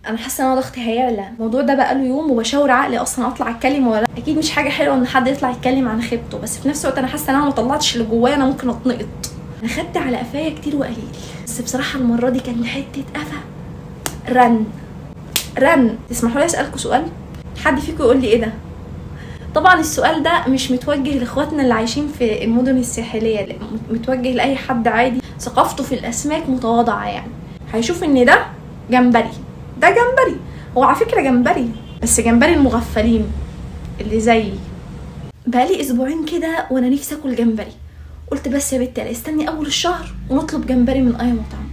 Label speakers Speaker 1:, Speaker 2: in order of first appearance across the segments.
Speaker 1: انا حاسه ان انا ضغطي هيعلى. الموضوع ده بقاله يوم وبشاور عقلي اصلا اطلع اتكلم ولا لا. اكيد مش حاجة حلوة ان حد يطلع يتكلم عن خيبته، بس في نفس الوقت انا حاسه ان انا ما طلعتش اللي جوايا، انا ممكن اتنقط. انا خدت على قفايا كتير وقليل، بس بصراحة المرة دي كان حتة قفا رن رن. تسمحوا لي اسالكم سؤال؟ حد فيكم يقول لي ايه ده؟ طبعا السؤال ده مش متوجه لاخواتنا اللي عايشين في المدن الساحلية، لا، متوجه لاي حد عادي ثقافته في الاسماك متواضعة، يعني هيشوف ان ده جمبري، ده جمبري، هو على فكرة جمبري، بس جمبري المغفلين اللي زيي. بقالي اسبوعين كده وانا نفسي اكل جمبري، قلت بس يا بنتي استني اول الشهر ونطلب جمبري من اي مطعم.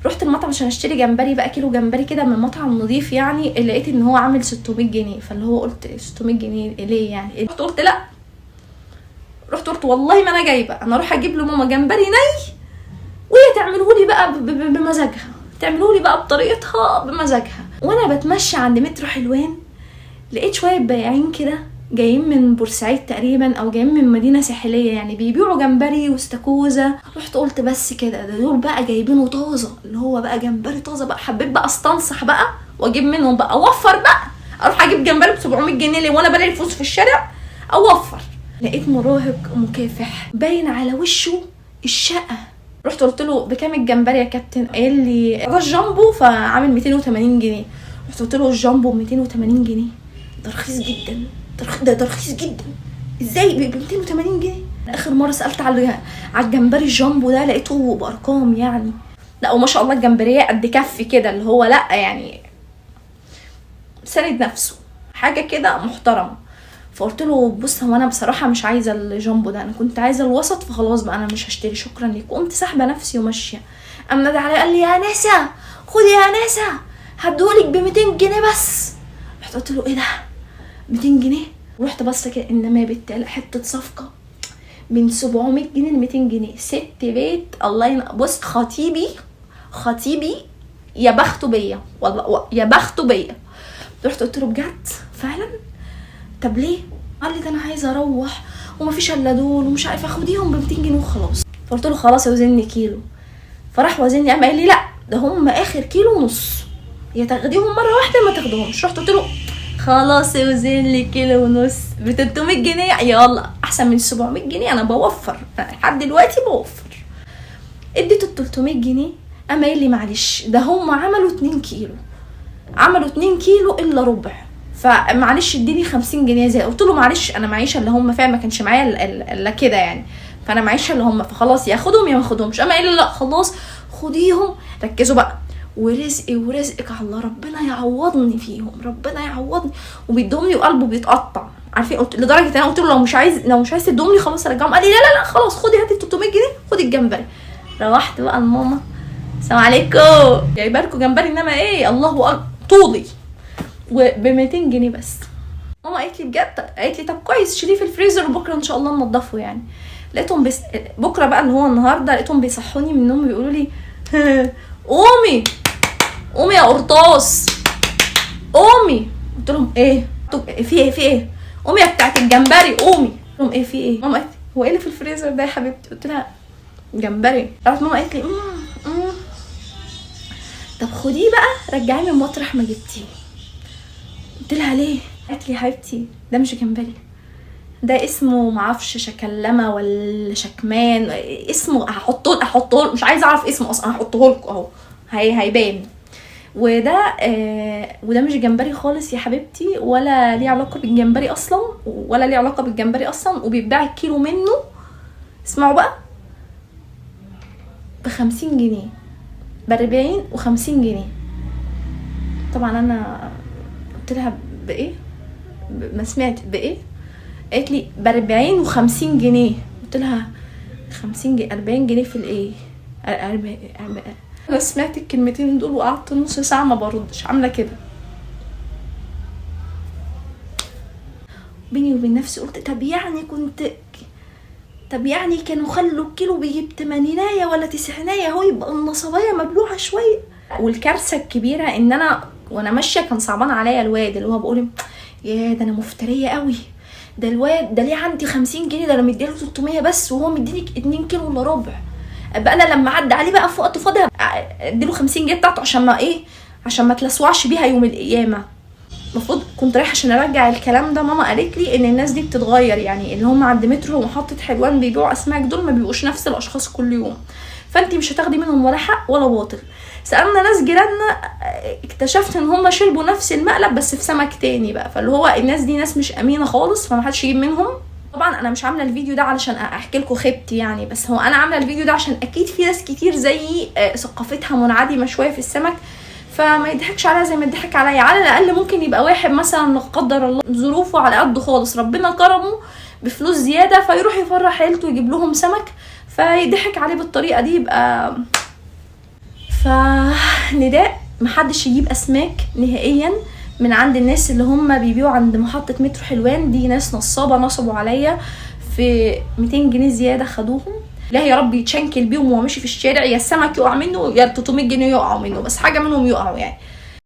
Speaker 1: رحت المطعم عشان اشتري جمبري بقى، كيلو جمبري كده من مطعم نظيف يعني، لقيت ان هو عامل 600 جنيه، فاللي هو قلت 600 جنيه ليه يعني؟ رحت قلت لا، رحت قلت والله ما انا جايبه، انا اروح اجيب لماما جمبري ني وهي تعمله لي بقى بمزاجها، تعمله لي بقى بطريقتها بمزاجها. وانا بتمشى عند مترو حلوان لقيت شوية بياعين كده جايين من بورسعيد تقريبا او جايين من مدينة ساحليه يعني، بيبيعوا جمبري واستاكوزا. رحت قلت بس كده، ده دول بقى جايبينه طازة، اللي هو بقى جمبري طازة بقى. حبيت بقى استنصح بقى واجيب منهم بقى، اوفر بقى، اروح اجيب جمبري ب 700 جنيه ليه وانا بلاقي الفلوس في الشارع؟ اوفر. لقيت مراهق مكافح باين على وشه الشقة. رحت قلت له بكام الجمبري يا كابتن؟ قال لي ده الجامبو فعامل 280 جنيه. رحت قلت له الجامبو 280 جنيه؟ ده رخيص جدا، ده رخيص جدا، ازاي ب 280 جنيه؟ اخر مرة سالت على الجمبري الجامبو ده لقيته بارقام يعني، لا وما شاء الله الجمبريه قد كف كده، اللي هو لا يعني سند نفسه حاجة كده محترمه. فقلت له بص، هو انا بصراحة مش عايزه الجامبو ده، انا كنت عايزه الوسط، فخلاص بقى انا مش هشتري، شكرا ليك. قمت ساحبه نفسي وماشية. قام نادى عليا قال لي يا نسا، خدي يا نسا، هديهولك ب 200 جنيه بس. رحت قلت له ايه ده 200 جنيه؟ ورحت بص كده، انما يا بنت حتة صفقة من 700 جنيه ل 200 جنيه، ست بيت الله بص، خطيبي يا بخته بيا والله، يا بخته بيا. رحت قلت له بجد فعلا؟ طب ليه؟ قال لي ده انا عايزه اروح ومفيش الا دول ومش عارفه، اخديهم ب 200 جنيه وخلاص. فقلت له خلاص وزني كيلو. فراح وزني، قام قال لي لا ده هم اخر كيلو ونص، يا تاخديهم مرة واحدة ما تاخديهمش. رحت قلت له خلاص وزن لي كيلو ونص ب 300 جنيه، يلا احسن من 700 جنيه، انا بوفر لحد دلوقتي بوفر. اديته ال 300 جنيه، قام قال لي معلش ده هم عملوا 2 كيلو، عملوا 2 كيلو الا ربع، فمعلش اديني 50 جنيه زي. قلت له معلش انا معيش اللي هم فعلا، ما كانش معايا الا كده يعني، فانا معيش اللي هم، فخلاص يا اخدهم يا ما اخدهمش. قام قال لي لا خلاص خديهم. ركزوا بقى، ورزقي ورزقك على الله، ربنا يعوضني فيهم، ربنا يعوضني. وبيدوم لي وقلبه بيتقطع، عارفين؟ قلت لدرجة ان انا قلت له لو مش عايز تدوم لي خلاص ارجعهم. قال لي لا لا لا خلاص خدي، هاتي 300 جنيه خدي الجمبري. روحت بقى لماما، السلام عليكم، جايبه لكم جمبري انما ايه الله اكبر طولي، وب 200 جنيه بس. ماما قالت لي بجد؟ قالت لي طب كويس شيليه في الفريزر وبكره ان شاء الله ننضفه يعني. لقيتهم بكره بقى اللي هو النهارده، لقيتهم بيصحوني من النوم بيقولوا لي قومي قومي يا قرطاس قومي. قلت لهم ايه؟ في ايه؟ في ايه؟ قومي يا بتاعت الجمبري قومي. قلت لهم ايه في ايه؟ ماما قالت هو ايه اللي في الفريزر ده يا حبيبتي؟ قلت لها جمبري. راحت ماما قالت لي طب خديه بقى رجعية من مطرح ما جبتيه. قلت لها ليه؟ قالت لي يا حبيبتي ده مش جمبري، ده اسمه معرفش شكلمه ولا شكمان، اسمه هحطه مش عايزه اعرف اسمه اصلا، هحطه لكم اهو هيبان. وده وده مش جمبري خالص يا حبيبتي، ولا ليه علاقة بالجمبري اصلا، ولا ليه علاقة بالجمبري اصلا. وبيتباع الكيلو منه، اسمعوا بقى، ب50 جنيه، ب40 و50 جنيه. طبعا انا قلت لها بايه؟ ما سمعت بايه؟ قالت لي ب40 و50 جنيه. قلت لها 50 جنيه 40 جنيه في الايه؟ انا سمعت الكلمتين دول وقعدت نص ساعة ما بردش، عامله كده بيني وبين نفسي. قلت طب يعني كنت، طب يعني كانوا خلوا الكيلو بيجيب 80 ولا 90 اهو، يبقى النصبايه مبلوعه شوية. والكارثه الكبيرة ان انا وانا ماشية كان صعبان عليا الواد اللي هو بقول يا ده انا مفتريه قوي، ده الواد ده ليه عندي 50 جنيه، ده انا مديله 300 بس وهو مديني 2 كيلو الا ربع. بقى انا لما عدى عليه بقى في وقت فاضي اديله 50 جنيه بتاعته عشان ما ايه، عشان ما تلسوعش بيها يوم القيامة. المفروض كنت رايحة عشان ارجع الكلام ده، ماما قالت لي ان الناس دي بتتغير، يعني اللي هم عند مترو ومحطه حلوان بيبيعوا اسماك دول ما بيبقوش نفس الاشخاص كل يوم، فانت مش هتاخدي منهم ولا حق ولا باطل. سالنا ناس جيراننا، اكتشفت ان هم شربوا نفس المقلب بس في سمك تاني بقى. فاللي هو الناس دي ناس مش امينه خالص، فما حدش يجيب منهم. طبعا انا مش عامله الفيديو ده علشان احكي لكم خيبتي يعني، بس هو انا عامله الفيديو ده عشان اكيد في ناس كتير زيي ثقافتها منعدمة شوية في السمك، فما يضحكش عليها زي ما يضحك عليا. على الاقل ممكن يبقى واحد مثلا لا قدر الله ظروفه على قده خالص، ربنا كرمه بفلوس زيادة، فيروح يفرح عيلته ويجيب لهم سمك، فيضحك عليه بالطريقة دي. يبقى فنداء محدش يجيب اسماك نهائيا من عند الناس اللي هم بيبيعوا عند محطة مترو حلوان. دي ناس نصابه، نصبوا عليا في 200 جنيه زيادة خدوهم. لا يا رب يتشنكل بيهم وهو ماشي في الشارع، يا السمك يقع منه يا 300 جنيه يقعوا منه، بس حاجة منهم يقعوا يعني.